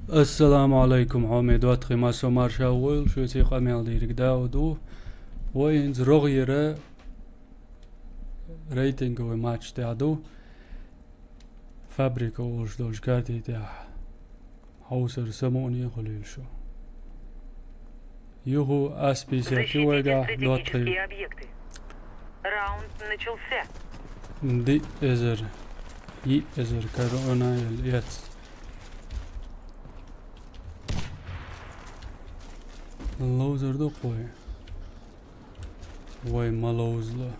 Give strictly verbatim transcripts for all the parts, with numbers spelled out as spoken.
Ассаламу алайкум, хьоме доттагӀий, массо марша войла, шуьца къамел дийриг Дауд ву. Вай хӀинца рогӀера рейтинговый матч тӀехь ду. Фабрика олуш долчу карти тӀехь. Хьовсар самукъане хуьлийла шу. Юху ас пятьдесят вайгахь доттагӀий. Раунд начался. Диъ эзар, йиъ эзар корона ял эц. Ловзар ду кхой. Вай ма ловзало.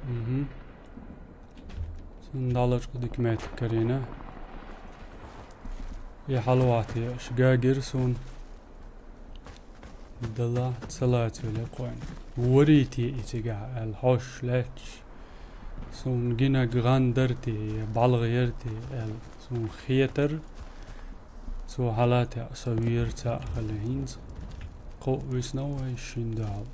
Мгм. Сан далачкъа дика меттиг карийна. И хьалавахьте аша гагира суна. Дала ца лацавелла кхойна. Варийте и цигахь аьлла, хьош лаьтташ. Суна гинаг гӀан дара те, я балгӀа яра те аьлла, суна хетара. Цо хьалатеа со вера ца а хила хӀинца. Кхоъ висна вай шин дуьхьал.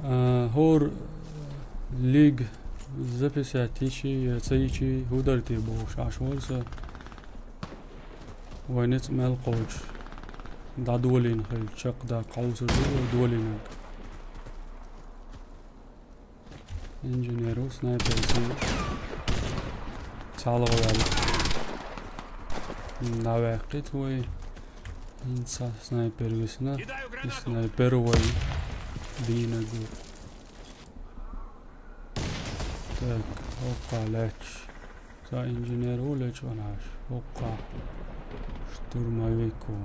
А, хӀора лиг записать йичи, я ца йичи, хӀун дара те бохуш, Ӏаш вара со. Вай ницкъ мел кхочуш. ДӀадолийна хилча, чекхдаккха хьовсур ду вай долийнарг. Инженер ву, снайпер зе. ЦхьалгӀа ваьлла. ДӀаваьккхи вай. ХӀинца снайпер висна. И снайпер вай дийнарг ву. Так, хӀокху лаьтташ. Сан инженер ву лечкъонаш. ХӀокху штурмовик ву.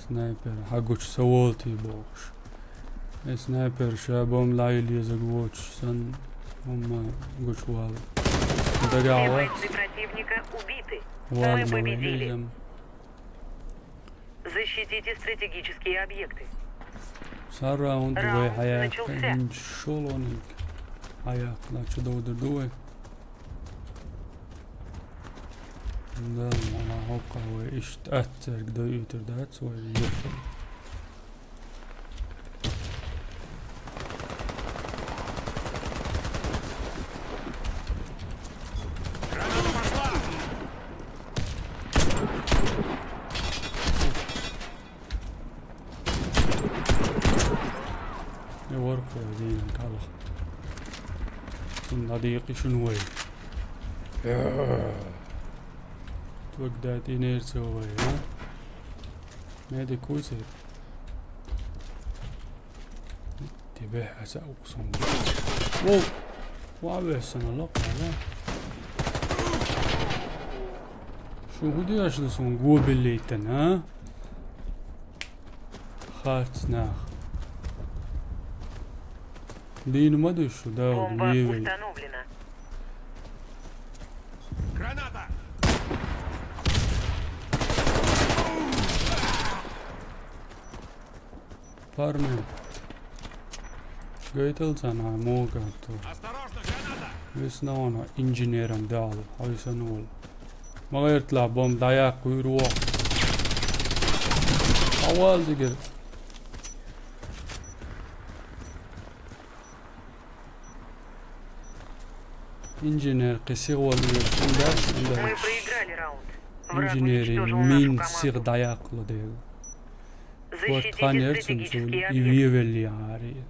Снайпер, хьан гучу ца волу те бохуш. И снайпер ша бомба дӀайилла езарг воцуш санна, хӀумма гучу вала. Дагахь вац. Все бойцы противника убиты. Вала ма вайна иза. Защитите стратегические объекты. Цхьа раунд вай хьаяккха, иншаллониг хьаяккха, чу довдар ду вай. Да, ма хӀокху вай иштта атцаьрга дойуьйтур дац вай юххе. Я ворхӀ вай дийнан калах. Цунна дӀадийкъи шуна вай. Тог датӀинера ца вай, а? Медик вуй церан? Тебе хьаса уксун. Воу! Ва вессана лакъала. Шу хӀун деш ду суна гобиллийтана, а? Харц нах. Дийна ма ду шу, Дауд, вевел. Бомба установлена. Граната! Парни. Гайтал цхьана мога ту. Осторожно, граната! Весна вана инженерам дала, хьайсан вол. Ма гӀертла бомба дӀаяккха вуьйр ву. Хьавал дигар. Инженер кхин сихвал вуьйр шун дац, ан дац. Мы проиграли раунд. Враг уничтожил нашу команду. Инженерин мин сих дӀаяккхало дела. Спорт хан яр цунна цунна и вевелли ари.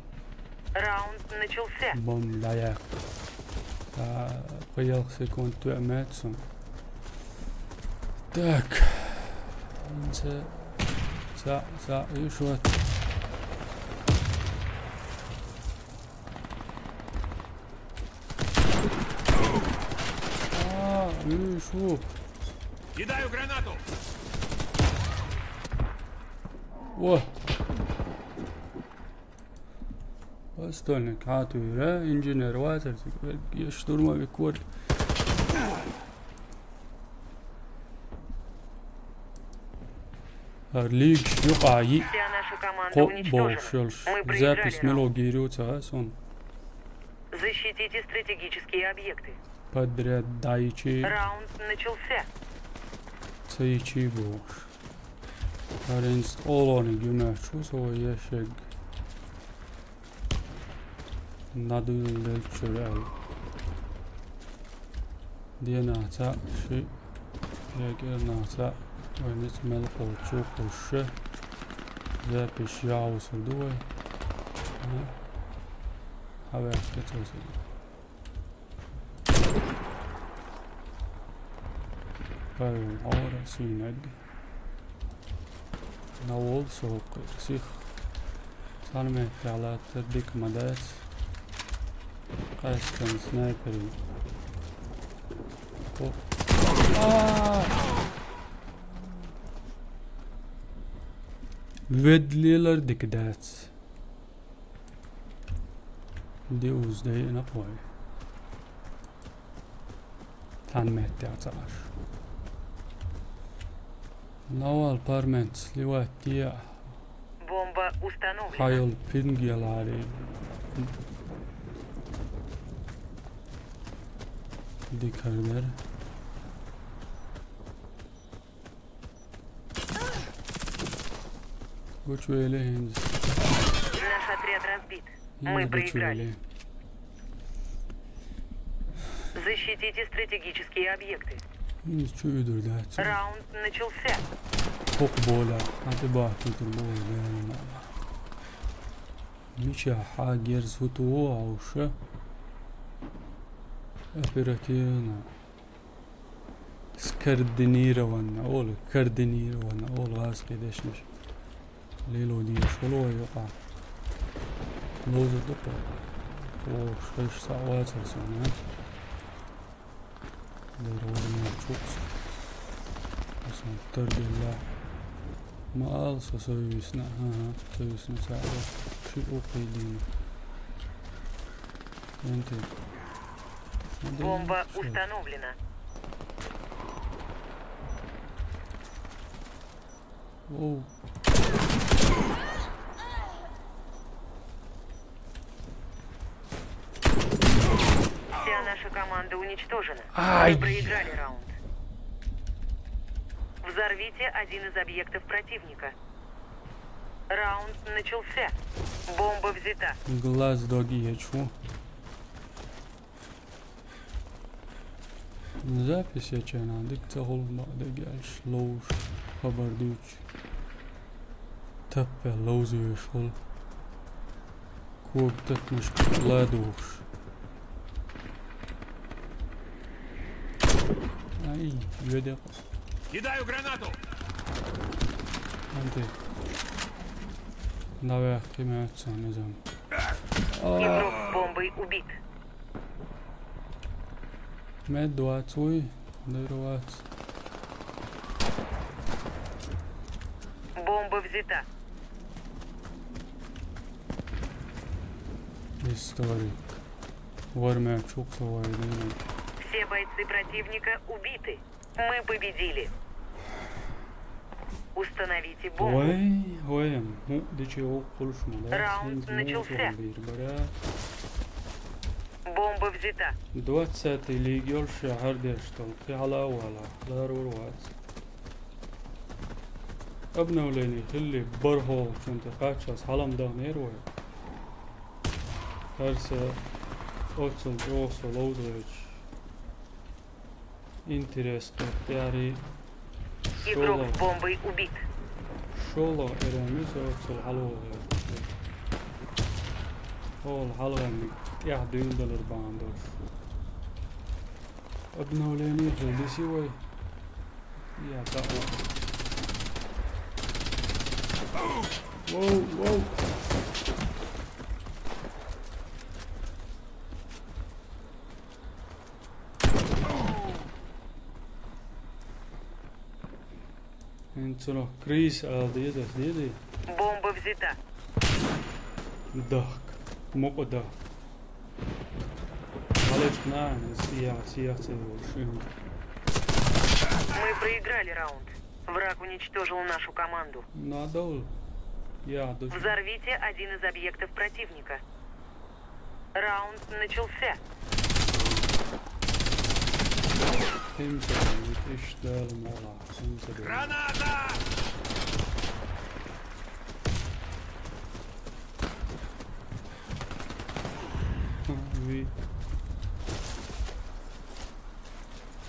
Раунд начался. Бомба дӀаяккха. Та, пхи-ялх секунд тоьа меца цунна. Так. Ца, ца, ца, и шот. А, и шу. Кидаю гранату. О. Стольник хьатуьйра, инженер вацар цига, я штурмовик вар. ХӀара лигаш юкъа йиъ кхоъ бохуш йолуш. Запись мила гийр ю ца хаьа суна. Защитите стратегические объекты. Подряд дайчи. Раунд начался. Ца йичий бохуш. ХӀара хӀинца олоне гимаьрчу со вай ешег. Надуьйла делччуьра аьлла. Денахь цхьаъ ши, я кӀирнахь цхьаъ, вай ницкъ мел кхочу кхуьссуш, запись яхьуьсур ду вай. Хьан ваьхкина цо сага. Павел, хьора суьйнаг. Навол соху сих. Цхьана меттехь латтар дика ма дац. Къаьстина снайперин. О. А! Ведлелар дика дац. Диуз дайина кхой. Цхьана меттехь ца Ӏаш. Навал парменц сливать де. Бомба установлена. Хьайол пинге ларе. Дикардер. Гучувели хӀинца. Наш отряд разбит. Мы проиграли. Гучувели. Защитите стратегические объекты. ХӀинца чу уьдур дац. Раунд начался. ХӀокху бола. ХӀан тӀе бахкуьйтур бу вай бена. Мичахь хьан герз хӀу ту ву хьовша? Оперативно. Скоординированно олу, координированно олу гӀазкхи дешнаш. Лело дезаш волу вай юкъа. Лоза дукха. Оха шайша схьа вацара суна. Дера вара мел чукъ со. Асан тардилла. Ма ала со, со висна. Ага, со висна схьа. Ши укхийдина. Янте. Бомба установлена. Оу. Вся наша команда уничтожена. Ай. Мы проиграли раунд. Взорвите один из объектов противника. Раунд начался. Бомба взята. Глаз доги я чу. Запись я чайна дика ца хуьлу ма дегаш ловуш хабар дуьйцуш. Таппе ловза веш хуьлу. Кога тапмаш ладугӀуш. Ай, веде. Кидаю гранату! Анте. Навех кимет сан изам. Игрок с бомбой убит. Мед двадцать, дыр двадцать. Бомба взята. Историк. В армию чуксовая. Все бойцы противника убиты. Мы победили. Установите бомбу. Ой, ой, ну, дичи окулшму, да? Раунд начался. Бомба взята. Двадцатый лиги йолуш шахьар деш долу, кхин хьала а вала, ларур вац. Обновление хилли бархӀолгӀачунна тӀе кхаччалц хьалам дахнера вай. ХӀара са оццул чӀогӀа со ловзавелча. Интерес кхетта тӀаьхьарий. Игрок с бомбой убит. ШолгӀа эрон миса оццул хьалавогӀу. Хьол хьалгӀаниг тӀаьхьа дуьйладалар бахьана долуш. Обновление хила диси вай. Я, да, о. Воу, воу. ХӀинца цунах крыса ала деза, дезий? Бомба взята. Дахка. Мукъа дахка. Малечка нахана, я, я, я, я. Мы проиграли раунд. Враг уничтожил нашу команду. Надо. Я, да. Взорвите один из объектов противника. Раунд начался. Химса, иштта дала мола, химса дала. Граната! Ви.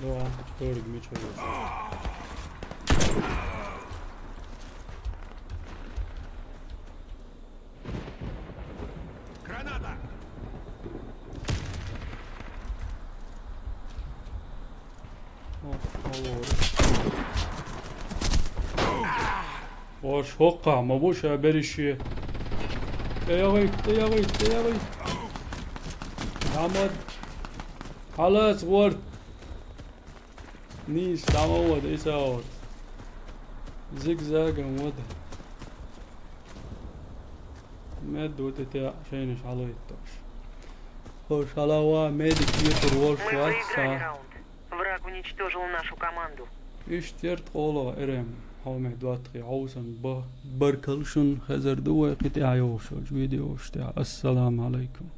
Да, сторог мича. Граната! О, алло. Ош, хӀокха, ма бу ша берише. ТӀеягӀийта, тӀеягӀийта, тӀеягӀийта. Хамад. Халас, ворт. Нийса, дӀа ма вада, иса вада. Зигзагом вада. Мед вада тӀе шайнаш хьалайташ. Хош хьалава, медик йитар волш вац са. Враг уничтожил нашу команду. Иштта ярт къола эрем. Хьо мед ватхи, хьо сан ба-, баркал шун хезар ду вай кхи тӀе йовшалж видеош тӀе. Ассаламу алайкум.